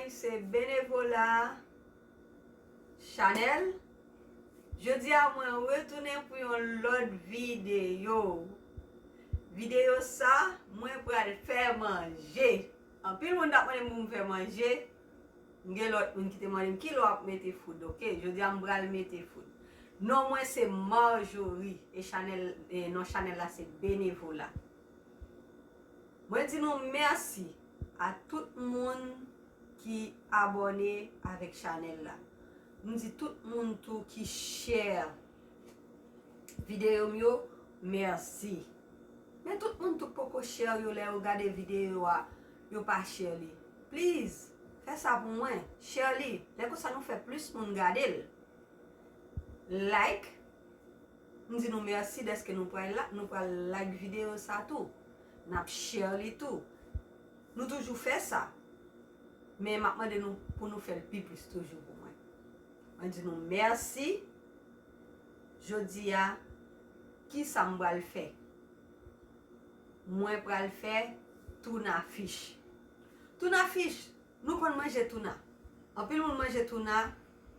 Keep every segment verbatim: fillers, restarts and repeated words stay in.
Se Benevola Chanel. Jodi a mwen retounen pou yon lòt videyo. Videyo sa, mwen pral fè manje. Anpil moun t ap mande m pou m fè manje. M gen lòt moun ki te mande m ki lè w ap mete food, oke? Jodi a m pral mete food. Non mwen se Marjorie e chanèl, e non chanèl la se Benevola. Mwen di nou mèsi a tout moun ki abòne avèk chanèl la. M di tout moun tou ki share videyo m yo, mèsi. Men tout moun tou poko share yo, lè yo gade videyo a, yo pa share li. Please, fè sa pou mwen, share li. Lè konsa nou fè plis moun gade l. Like, m di nou mèsi dèske nou pral la, nou pral like videyo sa tou. N ap share li tou. Nou toujou fè sa. Men m ap mande nou pou nou fè l pi plis toujou pou mwen. Mwen di nou mèsi. Jodi a, kisa m pral fè? Mwen pral fè tuna fish. Tuna fish, nou konn manje tuna. Anpil moun manje tuna,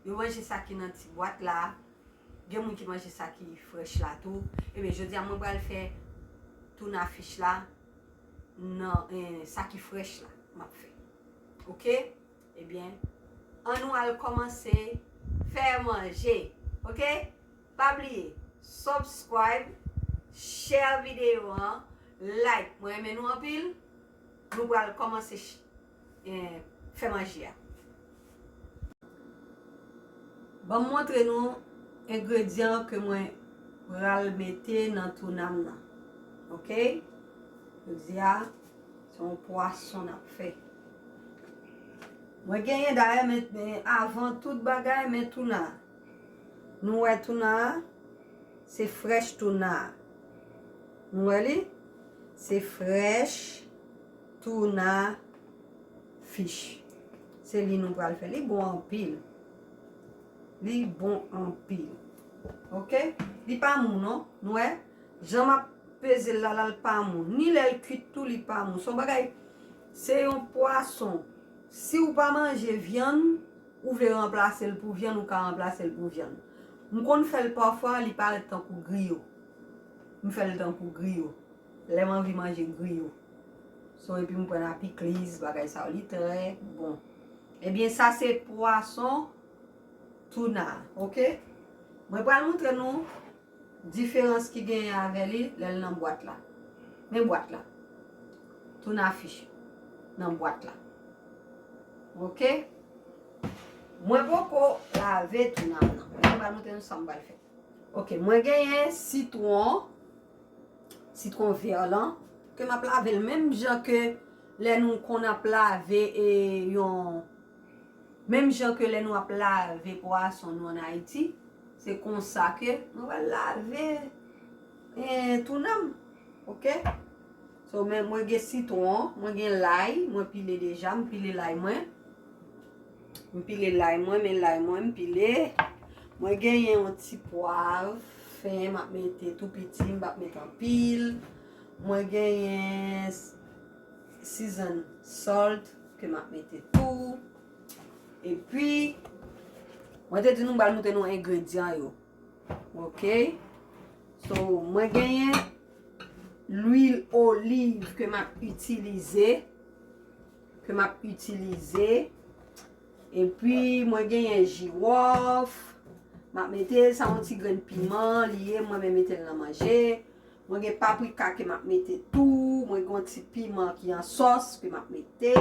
yo manje sa ki nan ti bwat la. Gen moun ki manje sa ki frèch la tou. Ebyen, jodi a mwen pral fè tuna fish la nan, eh, sa ki frèch la. M ap fè. Oke? Ebyen, ann nou al kòmanse fè manje. Oke? Pa bliye, subscribe, share videyo an, like. Mwen renmen nou anpil. Nou pral kòmanse ch-, eh, fè manje a. Ban m montre nou engredyan ke mwen pral mete nan tuna m nan. Oke? Jodi a, se yon pwason n ap fè. Mwen genyen dayè, men, men avan tout bagay, men tuna. Nou wè tuna a? Se frèch tuna a. Nou wè li? Se frèch tuna fish. Se li nou pral fè. Li bon anpil. Li bon anpil. Oke? Li pa mou non. Nou wè? Jan m ap peze l la, la, l pa mou. Ni lè l kuit tou, li pa mou. Se yon bagay, se yon pwason. Si w pa manje vyann, ou vle ranplase l pou vyann, ou ka ranplase l pou vyann. M konn fè l pafwa, li parèt tankou griyo. M fè l tankou griyo. Lè m anvi manje griyo. So, epi m pran lapikliz, bagay sa yo, li trè bon. Ebyen, sa se pwason tuna, oke? Mwen pral montre nou diferans ki genyen avè li lè l nan bwat la. Men bwat la. Tuna fish nan bwat la. Oke? Mwen poko lave tuna m nan. Mwen pral montre nou sa m pral fè. Oke, mwen genyen sitwon, sitwon vè lan, ke m ap lave l menm jan ke lè nou konn ap lave e yon, menm jan ke lè nou ap lave pwason nou ann Ayiti, se konsa ke mwen pral lave, eh, tuna m. Oke? So, men mwen gen sitwon, mwen gen lay, mwen pile deja, m pile lay mwen. M pile lay mwen, men lay mwen m pile. Mwen genyen yon ti pwav fen, m ap mete tou piti, m p ap mete anpil. Mwen genyen s-, season salt ke m ap mete tou. Epi, mwen te di nou m pral montre nou engredyan yo. Oke? So, mwen genyen lwil oliv ke m ap itilize. Ke m ap itilize. Epi, mwen genyen jiwòf. M ap mete sa yon ti grenn piman, li ye, mwen menm mete l nan manje. Mwen gen paprika ke m ap mete tou. Mwen gen yon ti piman ki an sòs ke m ap mete.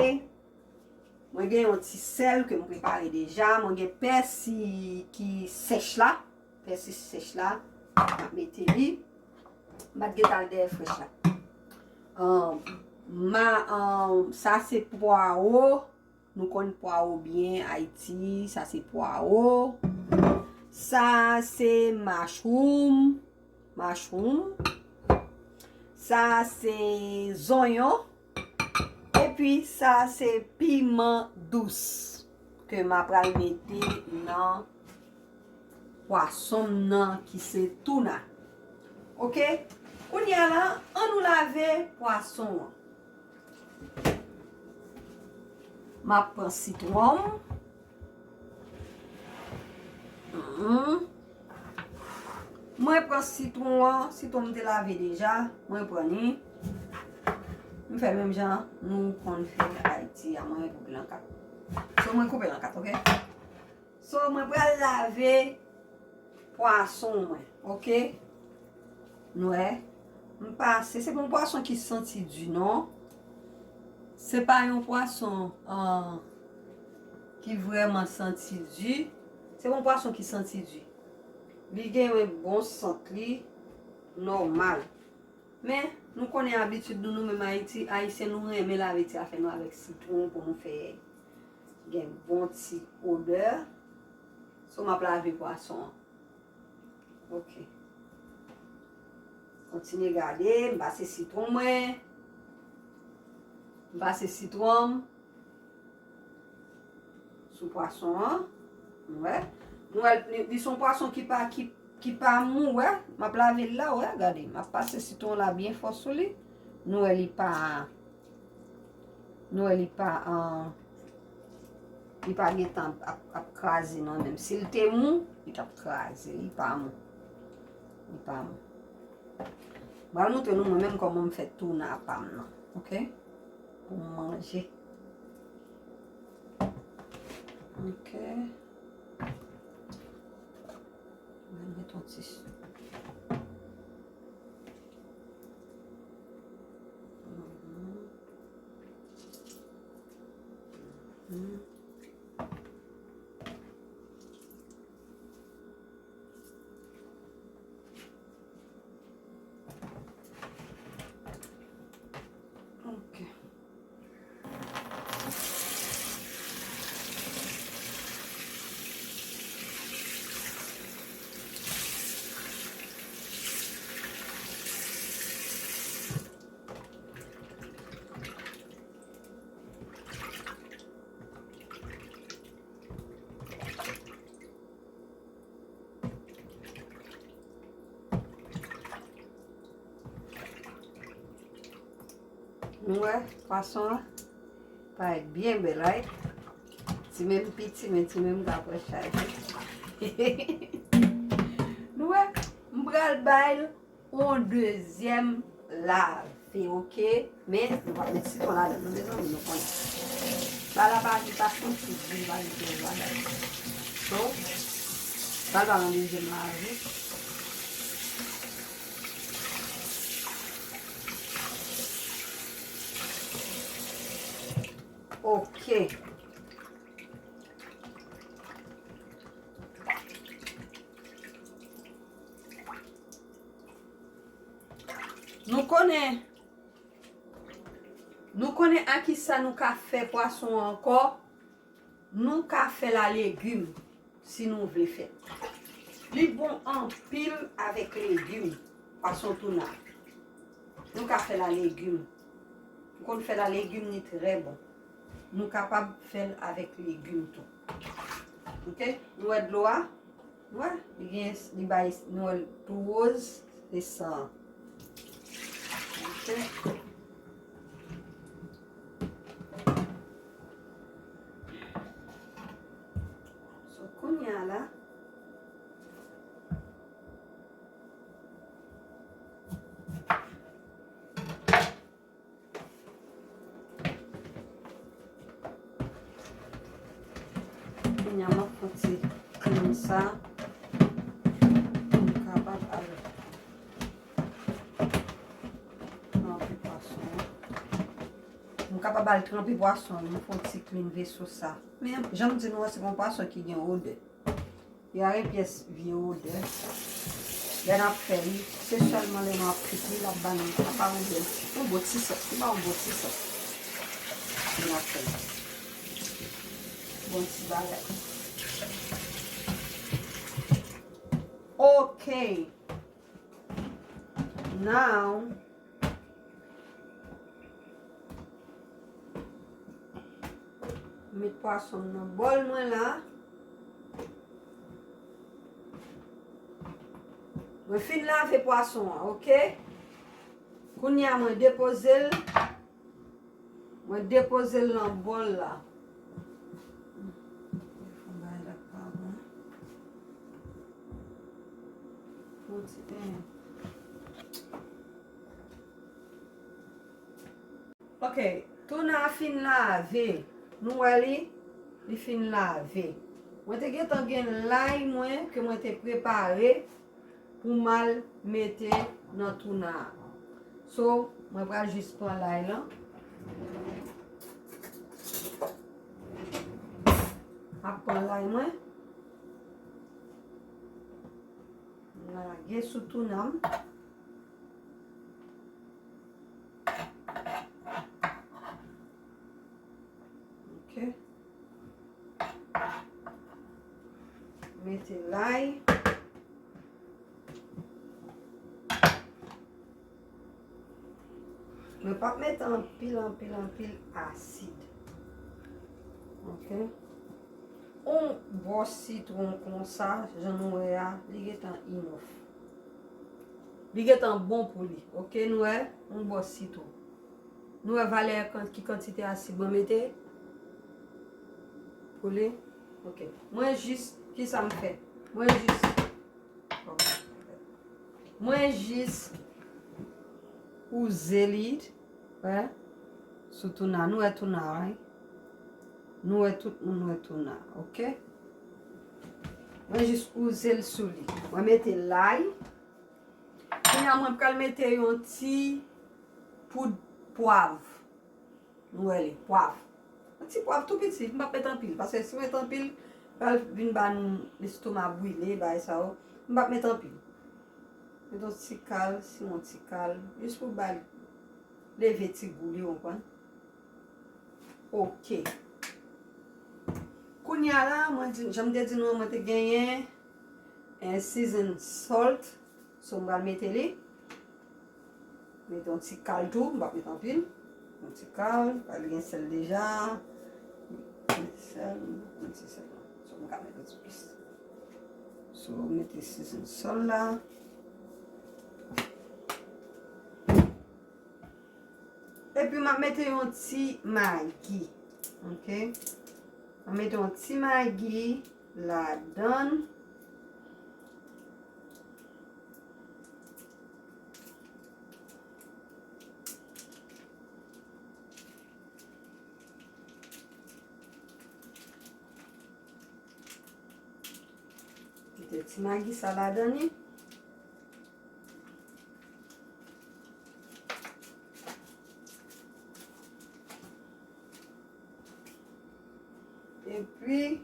Mwen gen yon ti sèl ke m prepare deja. Mwen gen pèsi ki sèch la. Pèsi sèch la. M ap mete li. M pa t gentan al dèyè frèch la. Ahn, ma, ahn, sa se pwawo. Nou konn pwawo byen Ayiti. Sa se pwawo. Sa se mushroom. Mushroom. Sa se zonyon. Epi sa se piman dous ke m a pral mete nan pwason m nan ki se tuna. Oke? Kounye a la, ann nou lave pwason an. M ap pran sitwon m. Mhm. Mwen pran sitwon an, sitwon m te lave deja, mwen pran li. M fè menm jan nou konn fè Ayiti a, mwen koupe l an kat. So, mwen koupe l an kat, oke? So, mwen pral lave pwason mwen, oke? Nou wè, m pase, se pa yon pwason ki santi di, non. Se pa yon pwason, ah, ki vrèman santi di. Se pa yon pwason ki santi di. Li gen bon sant li, nòmal. Men, nou konnen abitid nou, nou menm Ayiti, Ayisyen, nou renmen lave ti afè nou avèk sitwon pou nou fè gen bon ti odè. So, m ap lave pwason an. Ok. Kontinye gade, m pase sitwon mwen. M pase sitwon m. Sou pwason an. Nou wè. Nou wè, li, li se yon pwason ki pa, ki, ki pa mou, wè. M ap lave l la, wè, gade. M ap pase sitwon la byen fò sou li. Nou wè li pa, nou wè li pa, ah, li pa gentan ap, ap kraze non, menm si l te mou, li t ap kraze, li pa mou. Li pa mou. M pral montre nou mwen menm kòman m fè touna pa m nan, ok? Pou m manje. Ok. Mwen met yon ti. Mhm. Mhm. Ok. Nou wè, pwason an parèt byen bèl, right? Ti menm piti, men ti menm ka pran chaje. Nou wè, m pral bay l yon dezyèm lave, ok? Men, nou pa met sitwon ladan, non, mezanmi, nou konnen. Bagay la pa, li pa santi di, li pa gen pwòz ladan. So, pral ba yon dezyèm lave. Ok. Nou konnen, nou konnen a ki sa nou ka fè pwason an ankò. Nou ka fè l a legim si nou vle fè. Li bon anpil avèk legim, pwason touna. Nou ka fè l a legim. Nou konn fè l a legim, li trè bon. Nou kapab fè l avèk legim tou. Ok? Nou wè dlo a? Wè, li gen, li bay, nou wè l tou woz, se san. Ok. So, kounye a la, Kounye a, m ap fè ti krim sa pou m kapab al tranpe pwason an. M kapab al tranpe pwason an, m fè ti clean veso sa. Men, jan m di nou an, se yon pwason ki gen odè. Y a yon pyès vye odè. Lè n ap fè li, se sèlman lè n ap kwit li, l ap ba nou, l ap ba nou yon, yon bon ti sant. Li ba yon bon ti sant. Lè n ap fè li. Bon ti bagay. Ok. Now, met pwason m nan bòl mwen la. Mwen fin lave pwason an, ok? Kounye a mwen depoze l. Mwen depoze l nan bòl la. Pou ti, eh. Ok, touna a fin lave. Nou wè li? Li fin lave. Mwen te gentan gen lay mwen ke mwen te prepare pou m al mete nan touna a. So, mwen pral jis pran lay lan. Ap pran lay mwen. M lage sou touna m. Ok. Mete lay. Mwen p ap mete anpil, anpil, anpil asid. Ok. On bò sitwon konsa, jan nou wè a, li gentan enough. Li gentan bon pou li. Ok, nou wè, on bò sitwon. Nou wè valè kan-, ki kantite asid mwen mete pou li. Ok. Mwen jis, kisa m fè? Mwen jis, mwen jis wouze li, wè, sou touna. Nou wè touna, wi. Nou wè, tout moun wè touna, ok? Mwen jis wouze l sou li. Mwen mete lay. Kounye a, mwen pral mete yon ti poud pwav. Nou wè li, pwav. Yon ti pwav tou piti, m p ap met anpil, paske si m met anpil, pral vin ba nou lestoma brile, bagay sa yo. M p ap met anpil. Met yon ti kal, si yon ti kal, jis pou ba l leve ti gou li, w konprann? Ok. Kounye a la, mwen di, jan m te di nou an, mwen te genyen, eh, season salt. So, m pral mete li. Mete yon ti kal tou, m p ap mete anpil. Yon ti kal, pa gen sèl deja. Mete sèl, mete sèl. So, m ka mete yon ti plis. So, mete season salt la. Epi m ap mete yon ti magi. Ok? M ap mete yon ti magi ladan. Mete ti magi sa ladan li. Epi,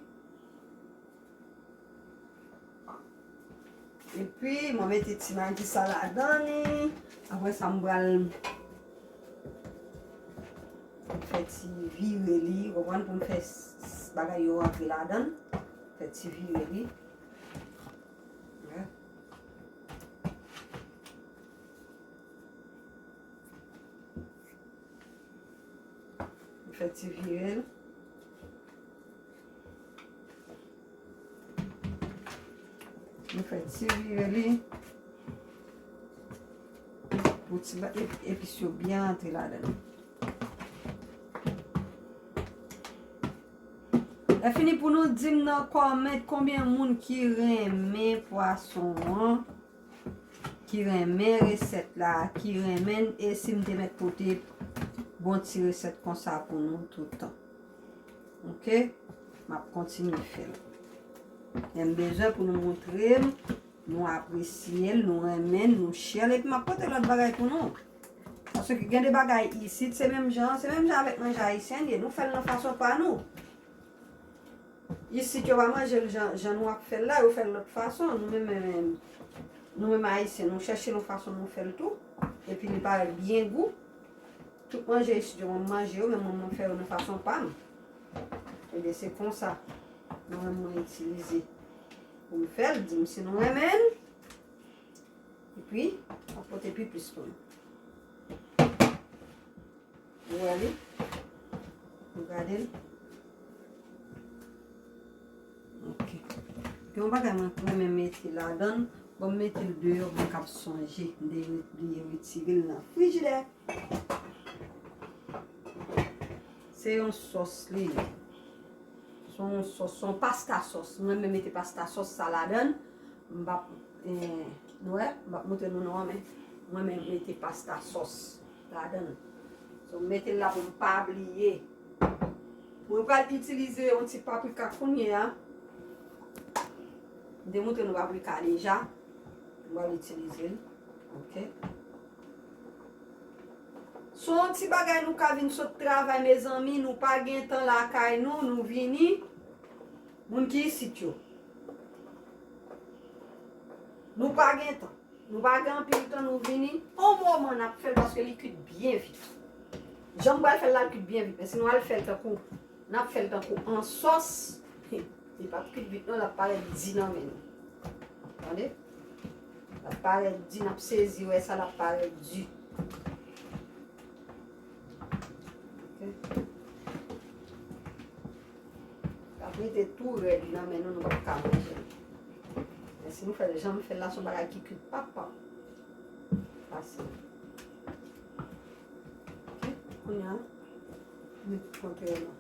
epi, mwen mete ti magi sa ladan li. Apre sa, m pral fè ti vire li, w konprann, pou m fè s-, s-, bagay yo rantre ladan. Fè ti vire li. Wè. M fè ti vire l. M fè ti vire li. Pou ti ba-, ep-, epis yo byen antre ladan l. Lèfini, pou nou di m nan kòmant konbyen moun ki renmen pwason an, ki renmen resèt la, ki renmen l, e si m te mèt pote bon ti resèt konsa pou nou tout tan. Ok? M ap kontinye fè l. Men m bezwen pou nou montre m, nou apresye l, nou renmen l, nou share l, epi m ap pote lòt bagay pou nou. Paske gen de bagay isit, se menm jan, se menm jan avèk manje ayisyen ye, nou fè l nan fason pa nou. Isit yo pa manje l jan, jan nou ap fè l la, yo fè l lòt fason. Nou menm, menm, nou menm ayisyen, nou chèche yon fason nou fè l tou. Epi li parèt byen gou. Tout manje isit yo, mwen manje yo, men mwen, mwen fè yo nan fason pa m. Ebyen, se konsa. Mwen menm mwen itilize pou m fè l, di m si nou renmen l. Epi, mwen pote pi plis pou nou. Ou wè li? Ou gade l? Ok. Gen yon bagay mwen renmen mete ladan l. Bon, m mete l deyò, mwen k ap sonje. M te bliye retire l nan frijidè. Se yon sòs li ye. Se yon sòs, se yon pasta sòs. Mwen renmen mete pasta sòs sa ladan l. M p ap, eh, Nou wè, m ap montre nou non, men mwen menm mete pasta sòs ladan l. So, m mete l la pou m pa bliye. Mwen pral itilize yon ti paprika kounye a. M te montre nou paprika deja. Mwen pral itilize l. Ok. Se yon ti bagay nou ka vin sot travay, mezanmi, nou pa gen tan lakay nou, nou vini, moun ki isit yo. Nou pa gen tan. Nou pa gen anpil tan, nou vini. On moman n ap fè l paske li kuit byen vit. Jan m pral fè l la, l kuit byen vit. Men si nou al fè l tankou, n ap fè l tankou an sòs, li p ap kuit vit non, l ap parèt di nan men nou. Tande? L ap parèt di, n ap sezi wè sa, l ap parèt di. Ok. L ap rete tou rèd nan men nou, nou p ap ka manje l. Men si nou fè l jan m fè l la, se yon bagay ki kuit pap pap. Fasil. Ok, kounye a, nou met tout kontè yo la.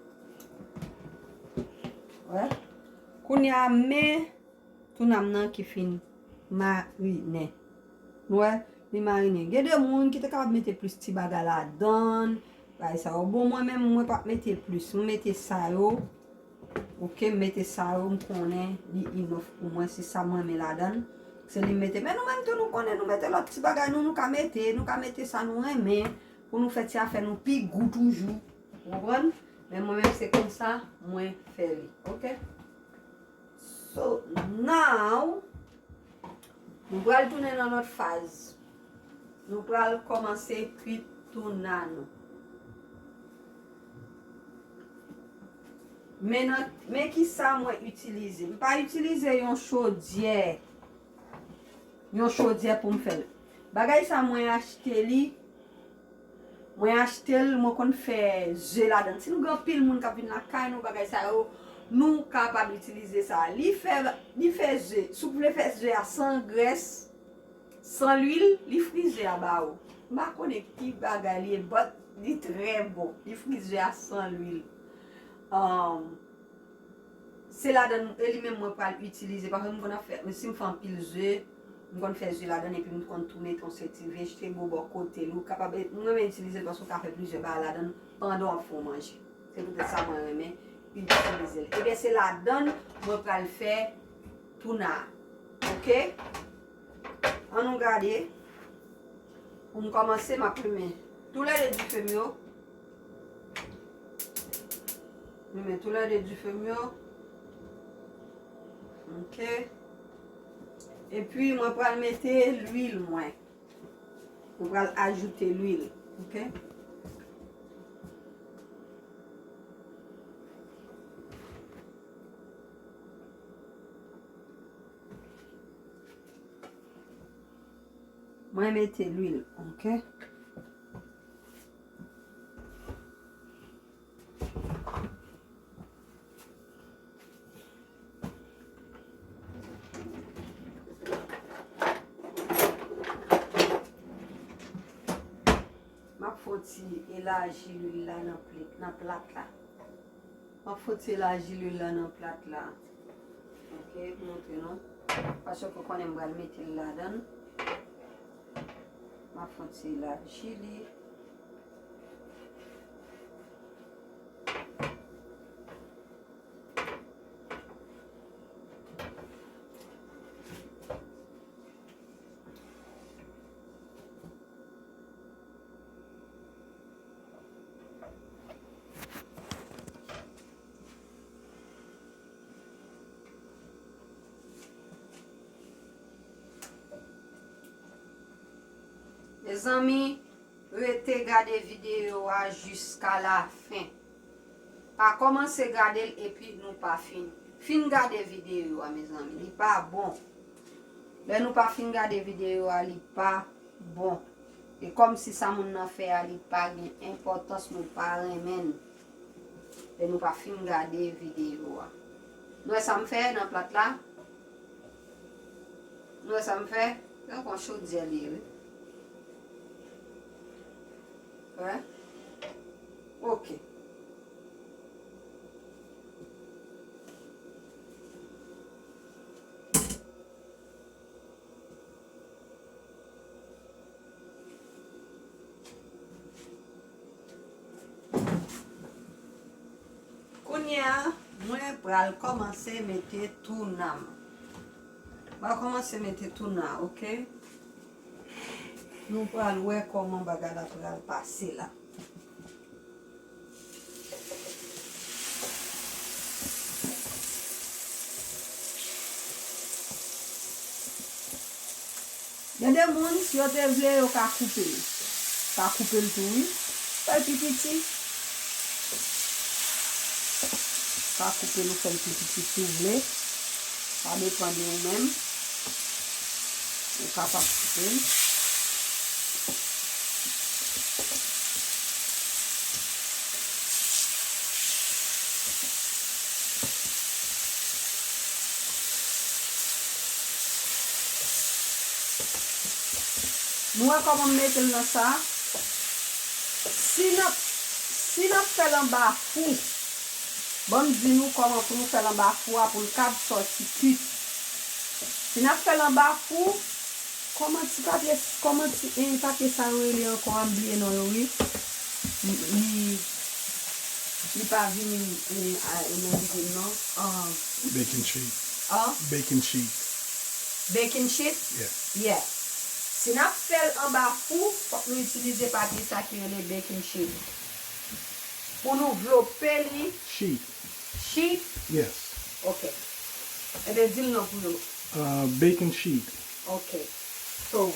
Wè. Kounye a, men touna m nan ki fin marinen. Nou wè, li marinen. Gen de moun ki te kapab mete plis ti bagay ladan l, bagay sa yo. Bon, mwen menm, mwen p ap mete plis. Mwen mete sa yo. Ok, m mete sa yo, m konnen li enough pou mwen, se sa mwen renmen ladan l. Se li m mete. Men nou menm tou, nou konnen, nou mete lòt ti bagay nou, nou ka mete, nou ka mete sa nou renmen pou nou fè ti afè nou pi gou toujou. Ou konprann? Men mwen menm, se konsa mwen fè li. Ok? So, now, nou pral tounen nan lòt faz. Nou pral kòmanse kuit touna nou. Men nan, men kisa mwen itilize? M pa itilize yon chodyè, yon chodyè pou m fè l. Bagay sa mwen achte li, mwen achte l, mwen konn fè ze ladan l. Si nou gen anpil moun k ap vin lakay nou, bagay sa yo, nou kapab itilize sa. Li fè, li fè ze. Si w vle fè ze a san grès, san lwil, li fri ze a ba ou. M pa konnen ki bagay li ye, but li trè bon. Li fri ze a san lwil. Um, se ladan l, e li menm mwen pral itilize. Paske m konn ap fè, si m fè anpil ze, m konn fè ze ladan l, epi m konn tou mete yon seri ti vegetable bò kote l. Ou kapab, mwen renmen itilize l paske w ka fè plizyè bagay ladan l pandan w ap fè yon manje. Se poutèt sa mwen renmen itilize l. Ebyen, se ladan l mwen pral fè touna. Ok? Ann nou gade. Pou m kòmanse, m ap limen toulède dife m yo. Limen toulède dife m yo. Ok. Epi, mwen pral mete lwil mwen. Mwen pral ajoute lwil. Ok. Mwen mete lwil, ok? M ap fè yon ti elaji lwil la nan pli-, nan plat la. M ap fè yon ti elaji lwil la nan plat la. Ok, pou montre nou. Paske w konnen m pral mete l ladan l. M ap fè yon ti elaji li. Mezanmi, rete gade videyo a jiska la fen. Pa kòmanse gade l epi nou pa fin, fin gade videyo a, mezanmi. Li pa bon. Lè nou pa fin gade videyo a, li pa bon. E kòmsi sa moun nan fè a, li pa gen enpòtans, nou pa renmen l. Lè nou pa fin gade videyo a. Nou wè sa m fè nan plat la? Nou wè sa m fè? Se yon chodyè li ye, wi. Wè? Ok. Kounye a, mwen pral kòmanse mete touna m. Mwen kòmanse mete touna, oke? Nou pral wè kòman bagay la pral pase la. Gen de moun, si yo te vle, yo ka koupe l. Ka koupe l tou, wi. Fè l pi piti. Ka koupe l ou fè l pi piti si w vle. Sa depann de ou menm. Ou kapab koupe l. Nou wè kòman m mete l nan sa. Si n ap, si n ap fè l anba fou, ban m di nou kòman pou nou fè l anba fou a pou l kab sòti kuit. Si n ap fè l anba fou, kòman ti papye, kòman ti, eh, papye sa yo rele ankò a, m bliye non yo, wi. Li, li pa vini, eh, a, nan lide m non. Ah. Baking sheet. Ah? Baking sheet. Baking sheet? Yeah. Yeah. Si n ap fè l anba fou, fòk nou itilize papye sa ki rele baking sheet. Pou nou vlope li. Sheet. Sheet? Yes. Ok. Ebyen, di l non pou nou. Uh, baking sheet. Ok. So,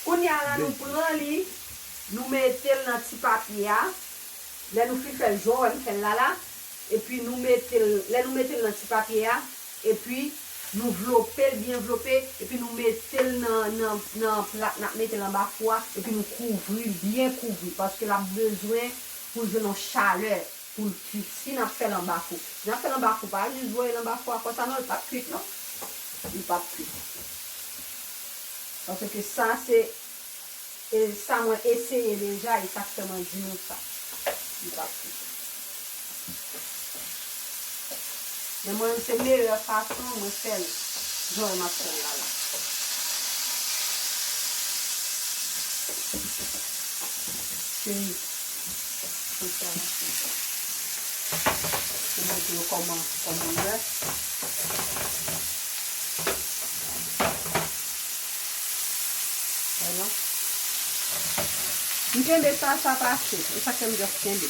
kounye a la, nou pran li, nou mete l nan ti papye a. Lè nou fin fè l, jan w wè m fè l la la, epi nou mete l, lè nou mete l nan ti papye a, epi nou vlope l, byen vlope, epi nou mete l nan, nan, nan plat n ap mete l anba fou a, epi nou kouvri l, byen kouvri, paske l ap bezwen pou l jwenn yon chalè pou l kuit. Si n ap fè l anba fou, si n ap fè l anba fou, pa jis voye l anba fou a konsa non, li p ap kuit non. Li p ap kuit. Paske sa se E sa mwen eseye deja, e sa k fè mwen di nou sa. Li pa kuit. Men mwen, se meyè fason mwen fè l, jan m ap fè l la la. Cheri, se sa. Pou montre yo kòman, kòman l ye. Wè non. M kenbe sa, sa pase. E sa k fè m just kenbe.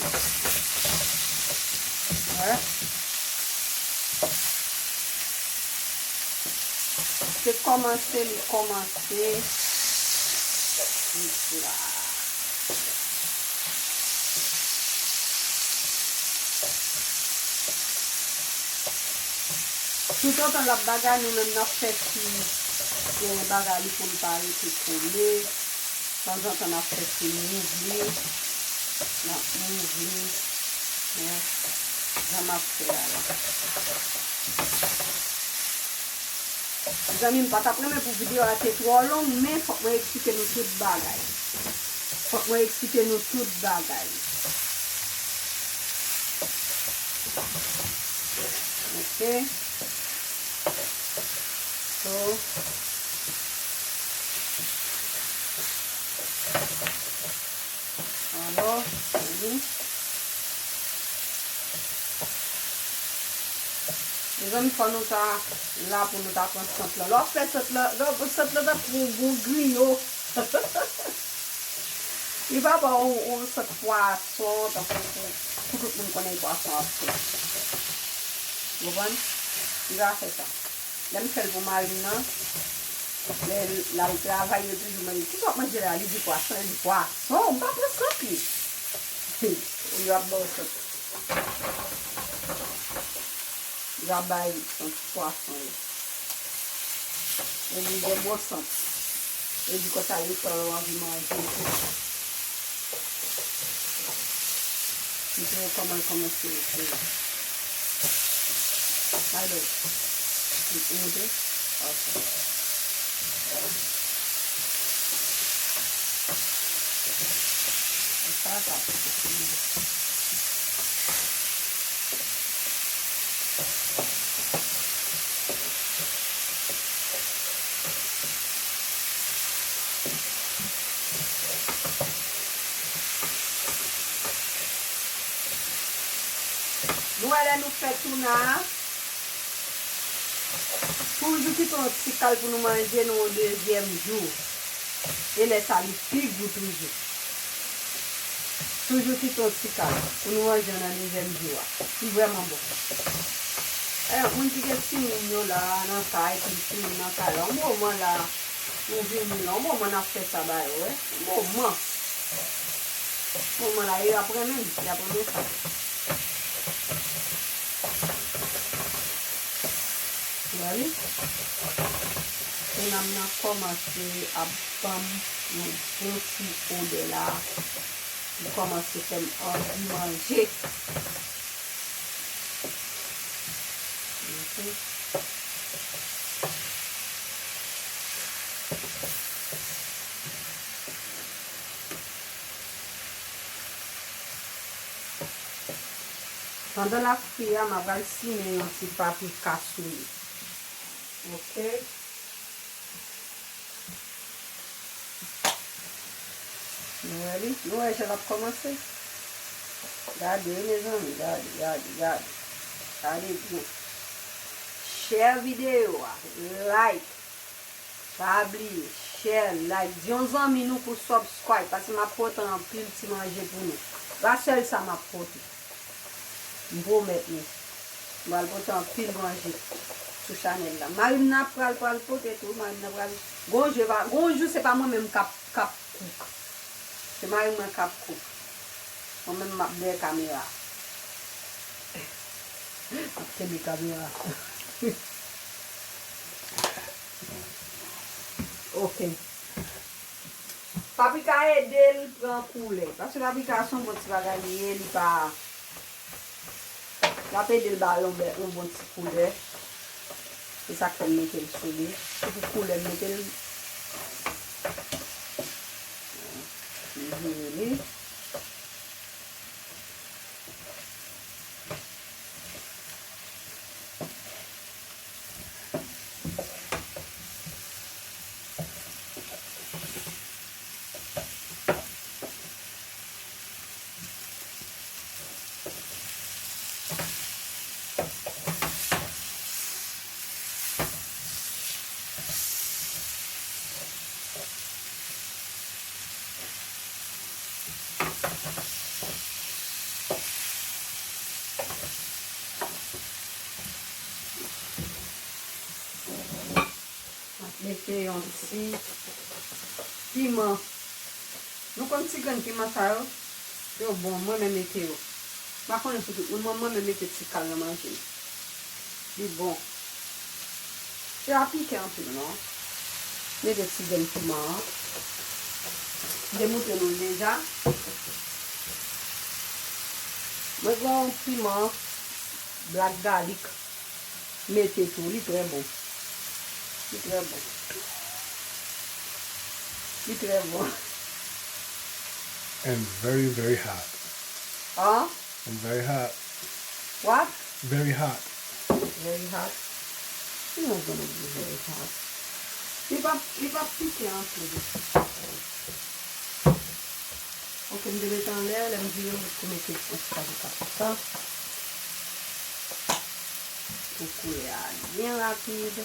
Wè. Se kòmanse, li kòmanse. Vwala. Toutotan l ap bagay, nou menm n ap fè ti, eh, bagay li pou l pa rete kole. Tanzantan n ap fè ti mouv li. N ap mouv li. Men, jan m ap fè a la. Mezanmi, m pa t ap renmen pou videyo a te twò long, men fòk mwen eksplike nou tout bagay. Fòk mwen eksplike nou tout bagay. Ok. So, Alò, wi. Mezanmi, fò nou ta la pou nou ta pran sant lan. Lè w ap fè sant lan, lè w, sant lan tankou yon bon griyo. Li pa bon yon, yon sant pwason, tankou pou, pou tout moun konnen pwason ap fè. Ou konprann? Li pa fè sa. Lè m fè l pou mari m nan, lè l al travay, yo toujou mande, "Kisa w ap manje la?" Li di, "Pwason." Li di, "Pwason? M pa pran sant li." Yo ap ba w sant. Yo ap bay sant pwason yo. Yo di, "Gen bon sant." Yo di, "Konsa, yo fè yo anvi manje tou." Montre yo kòman l kòmanse mete. Alo. Ou monte? Ok. E sa, sa. Nou wè lè nou fè touna a, toujou kite yon ti kal pou nou manje nan yon dezyèm jou. E lè sa li pi gou toujou. Toujou kite yon ti kal pou nou manje nan dezyèm jou a. Li vrèman bon. E, moun ki gen timoun yo la nan kay, epi timoun nan kay la, yon moman la, nou vini la, yon moman n ap fè sa ba yo, wi. Yon moman. Yon moman la, y ap renmen, y ap renmen sa. Wè li. Touna m nan kòmanse ap ban m yon bon ti odè la. Li kòmanse fè m anvi manje. Ok. Pandan l ap fri a, m a pral simen yon ti paprika sou li. Ok. Nou wè li? Nou wè jan l ap kòmanse? Gade, wi, mezanmi, gade, gade, gade. Gade byen. Share videyo a, like. Pa bliye, share, like. Di yon zanmi nou pou subscribe, paske m ap pote anpil ti manje pou nou. Pa sèl sa m ap pote. M pwomèt nou. M pral pote anpil manje sou chanèl la. Marina pral, pral pote tou. Marina pral. Gon jou, pa, gon jou se pa mwen menm k ap, k ap cook. Se mari mwen k ap cook. Mwen menm m ap dèyè kamera. M ap kenbe kamera. Ok. Paprika ede l pran koulè. Paske paprika se yon bon ti bagay li ye, li pa, l ap ede l ba l yon bè, yon bon ti koulè. Se sa k fè m mete l sou li. Se pou koulè m mete l. M vire li. M ap mete yon ti piman. Nou konn ti grenn piman sa yo? Yo bon, mwen menm mete yo. M pa konnen sou tout moun, mwen, mwen menm mete ti kal nan manje m. Li bon. Li pa pike anpil non. Mete ti grenn piman an. M te montre nou l deja. Mwen gen yon piman black garlic. Mete tou, li trè bon. Li trè bon. Li trè bon. And very, very hot. Huh? And very hot. What? Very hot. Very hot. Li pa, li pa pike anpil. Ok, m te mete anlè, lè m vire, m tou mete yon ti paprika sou sa. Pou koulè a byen rapid.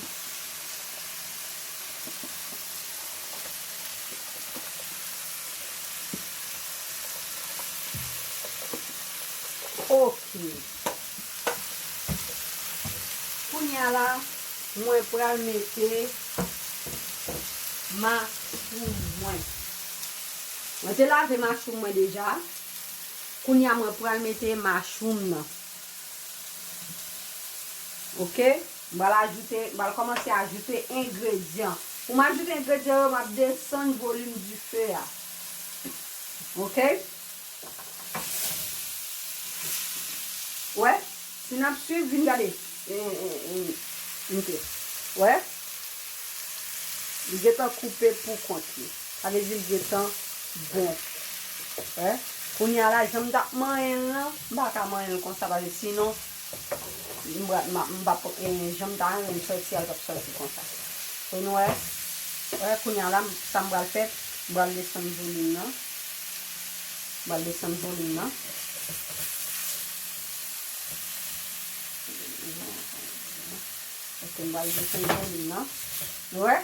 Ok. Kounye a la, mwen pral mete machoum mwen. Mwen te lave machoum mwen deja. Kounye a, mwen pral mete machoum nan. Ok? M pral ajoute, m pral kòmanse ajoute engredyan. Pou m ajoute engredyan yo, m ap desann volim dife a. Ok? Wè, si n ap swiv, vin gade. E, e, e, ok. Wè? Li gentan koupe pou kont li. Sa vle di li gentan bon. Wè? Kounye a la, jan m t ap manyen l lan, m pa ka manyen l konsa, paske sinon, m pa, m pa, m pa, e, jan m ta renmen l sòti a, l t ap sòti konsa. So, nou wè? Wè, kounye a la, sa m pral fè, m pral desann volim nan. M pral desann volim nan. Ok, m pral desann volim nan. Nou wè?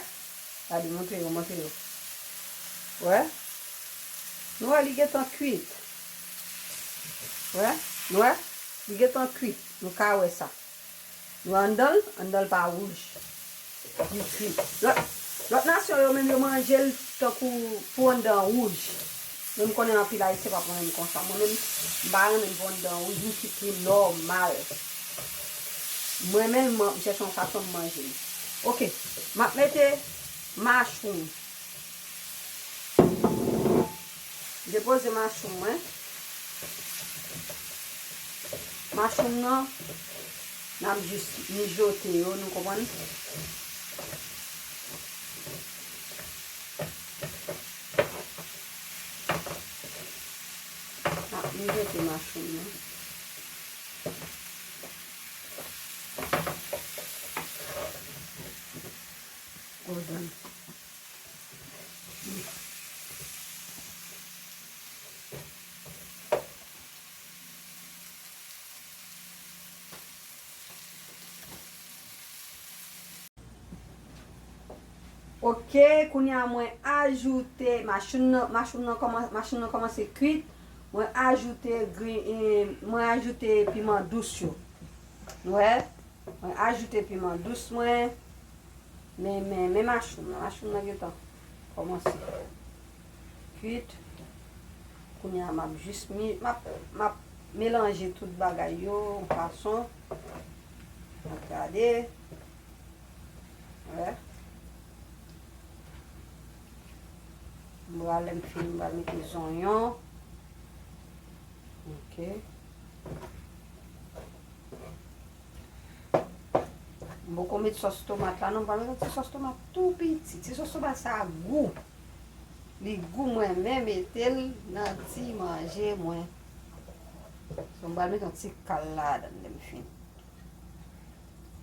Gade, montre yo, montre yo. Wè? Nou wè, li gentan kwit. Wè? Nou wè? Li gentan kwit. Nou ka wè sa. Nou wè anndan l? Anndan l pa wouj. Li kwit. Lòt, lòt nasyon yo menm yo manje l tankou pou anndan wouj. Men m konnen anpil Ayisyen p ap renmen l konsa. Mwen menm, m pa renmen l pou anndan wouj, m kwit li nòmal. M renmen l, m chèche yon fason m manje l. Ok, m ap mete machroom. M depoze machroom mwen. Machroom nan, n ap jis mijote yo, nou konprann? N ap mijote machroom nan. Hold on. Ok, kounye a mwen ajoute machin nan, machin nan kòman-, machin nan kòmanse kwit. Mwen ajoute gri-, eh, mwen ajoute piman dous yo. Wè, mwen ajoute piman dous mwen. Men, men, men machroom nan, machroom nan gentan kòmanse kwit. Kounye a, m ap jis mi-, m ap, m ap melanje tout bagay yo yon fason. M ap gade. Wè. M pral, lè m fini, m pral mete zonyon. Ok. M poko met sòs tomat la, non, m pral met yon ti sòs tomat tou piti. Ti sòs tomat sa a gou. Li gou, mwen renmen mete l nan ti manje mwen. So, m pral met yon ti kal ladan lè m fini.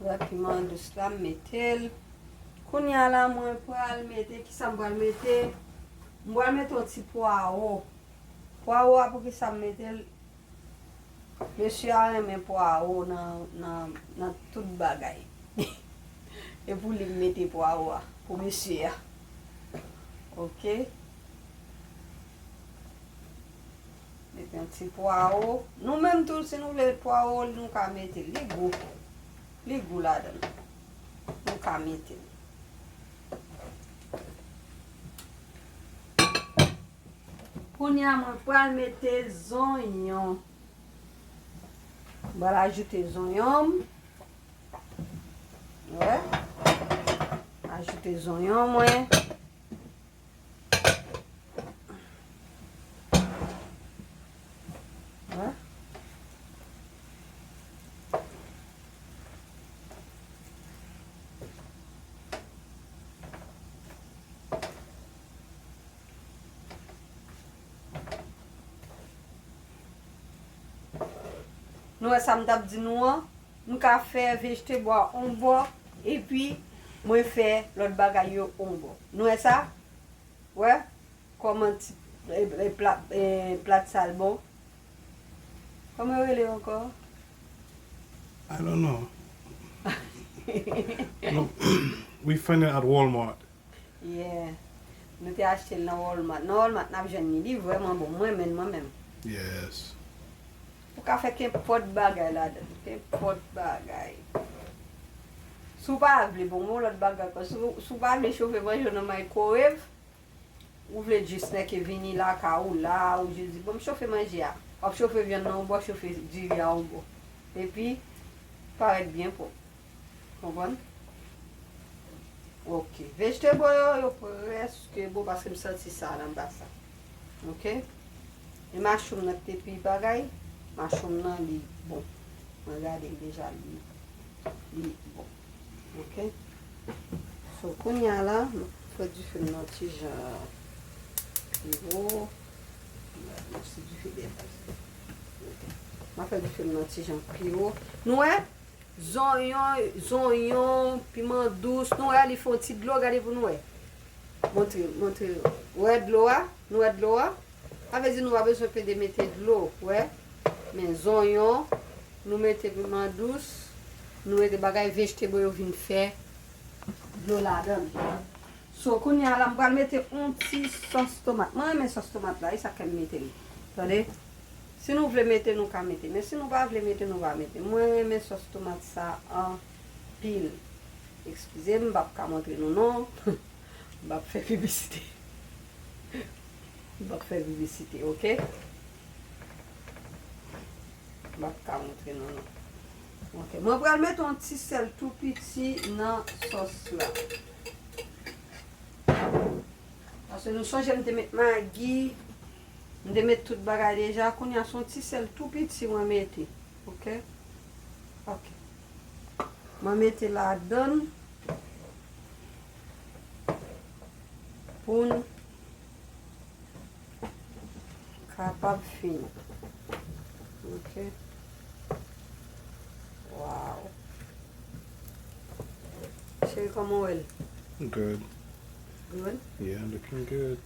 Wè, piman dous la, m mete l. Kounye a la, mwen pral mete, kisa m pral mete? M pral mete yon ti pwawo. Pwawo a, poukisa m mete l? Mesye a renmen pwawo nan, nan, nan tout bagay. E pou li m mete pwawo a, pou mesye a. Ok. Mete yon ti pwawo. Nou menm tou, si nou vle pwawo, nou ka mete l. Li gou. Li gou ladan l. Nou ka mete l. Kounye a, mwen pral mete zonyon. Mwen pral ajoute zonyon m. Wè. Ajoute zonyon mwen. Wè. Nou wè sa m t ap di nou an? M ka fè vejetable a on bò, epi mwen fè lòt bagay yo on bò. Nou wè sa? Wè? Kòman ti, e, e, pla-, e, plat sa l bon? Kòman yo rele ankò? I don't know. No, we find it at Walmart. Yeah. Nou te achte l nan Walmart. Nan Walmart, n ap jwenn li. Li vrèman bon. Mwen menm, mwen menm. Yes. Ou ka fè kenpòt bagay ladan l. Kenpòt bagay. Si w pa vle, bon, yon lòt bagay ankò. Si w, si w pa vle chofe manje w nan microwave, ou vle jis nèke vini lakay ou la, ou jis di, "Bon, m chofe manje a." W ap chofe vyann nan yon bò, chofe diri a yon bò. Epi, parèt byen pwòp. Konprann? Ok. Vejetable yo, yo prèske bon paske m santi sa l anba sa. Ok? E machroom nan ki te pi bagay, machroom nan li bon. Mwen gade l deja, li, li bon. Ok? So, kounye a la, m ap fè dife m nan ti jan pi wo. M ap fè dife dèyè. Ok. M ap fè dife m nan ti jan pi wo. Nou wè? Zonyon, zonyon, piman dous. Nou wè, li fè yon ti dlo, gade pou nou wè. Montre, montre. Ou wè dlo a? Nou wè dlo a? Sa vle di nou pa bezwen pede mete dlo, wè. Men zonyon, nou mete piman dous. Nou mete bagay vegetable yo vin fè dlo ladan l. So, kounye a la, m pral mete yon ti sòs tomat. Mwen renmen sòs tomat la, e sa k fè m mete l. Tande? Si nou vle mete, nou ka mete. Men si nou pa vle mete, nou pa mete. Mwen renmen sòs tomat sa anpil. Eskize m, m p ap ka montre nou non. M p ap fè piblisite. M p ap fè piblisite, oke? M p ap ka montre nou non. Oke, mwen pral mete yon ti sèl tou piti nan sòs la. Paske nou sonje m te met magi, m te met tout bagay deja. Kounye a se yon ti sèl tou piti mwen mete. Oke? Oke. Mwen mete ladan l pou n kapab fini. Oke. Wow. Cheri, kòman w wè l? Good. Good? Yeah, looking good.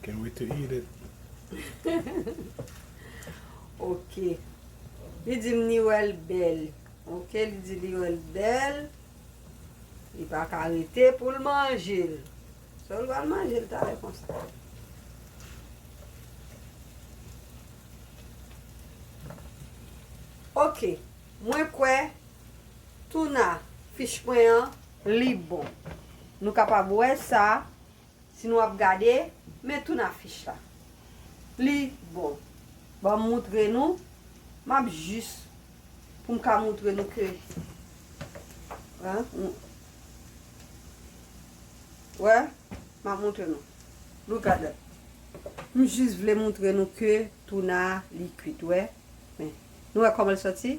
Can't wait to eat it. Oke. Li di m li wè l bèl. Oke, li di li wè l bèl. Li pa ka rete pou l manje l. So, l pral manje l talè konsa. Oke, mwen kwè tuna fish mwen an, li bon. Nou kapab wè sa, si nou ap gade, men tuna fish la. Li bon. Ban m moutre nou. M ap jis, pou m ka moutre nou ke, hein, m, wè, m ap moutre nou. Look at that. M jis vle moutre nou ke tuna a, li kwit, wè. Men, nou wè kòman l sòti?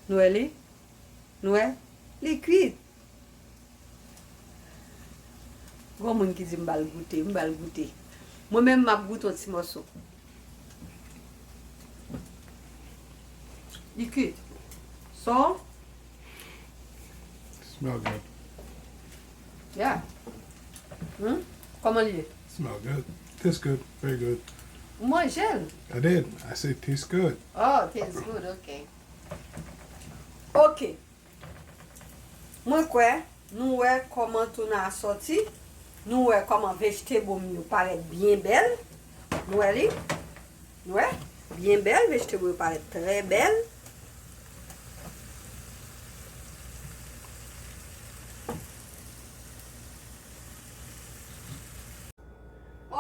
Nou wè li? Nou wè? Li kwit. Gon moun ki di m ba l goute, m ba l goute. Mwen menm, m ap goute yon ti mòso. Li kwit. So, Smell good. Yeah. Hmm? Kòman li ye? Smell good. Tastes good. Very good. Ou manje l? I did. I said tastes good. Oh, tastes good. Ok. Ok. Mwen kwè nou wè kòman tuna a sòti. Nou wè kòman vegetable m yo parèt byen bèl. Nou wè li? Nou wè? Byen bèl. Vegetable yo parèt trè bèl.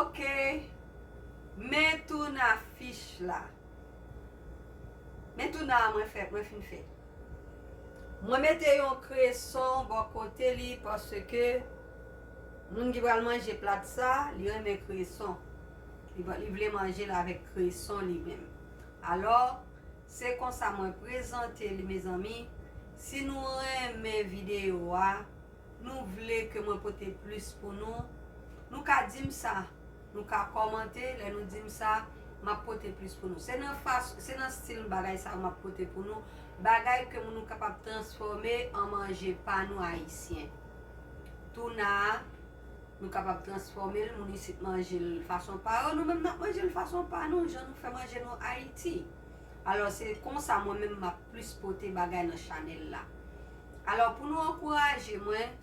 Ok. Men tuna fish la. Men tuna a mwen fè, mwen fin fè. Mwen mete yon kreson bò kote li paske moun ki pral manje plat sa, li renmen kreson. Li, li vle manje l avèk kreson li menm. Alò, se konsa mwen prezante li, mezanmi. Si nou renmen videyo a, nou vle ke mwen pote plis pou nou, nou ka di m sa. Nou ka kòmante, lè nou di m sa, m ap pote plis pou nou. Se nan fas-, se nan stil bagay sa yo m ap pote pou nou. Bagay ke moun nou kapab transfòme an manje pa nou ayisyen. Tuna a, nou kapab transfòme l, moun isit manje l fason pa yo, nou menm n ap manje l fason pa nou, jan nou fè manje nou Ayiti. Alò, se konsa mwen menm m ap plis pote bagay nan chanèl la. Alò, pou nou ankouraje mwen,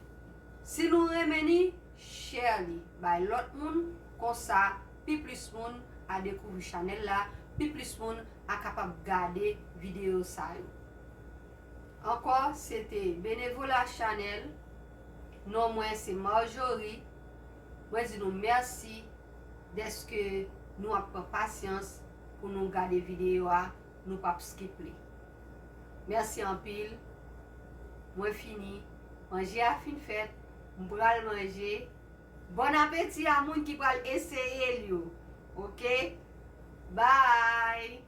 si nou renmen ni, share li bay lòt moun, konsa pi plis moun a dekouvri chanèl la, pi plis moun a kapab gade videyo sa yo. Ankò, se te Benevola Chanèl. Non mwen se Marjorie. Mwen di nou mèsi dèske nou ap pran pasyans pou nou gade videyo a, nou p ap skip li. Mèsi anpil. Mwen fini. Manje a fin fèt. M pral manje. Bon apeti a moun ki pral eseye l yo. Oke? Bye!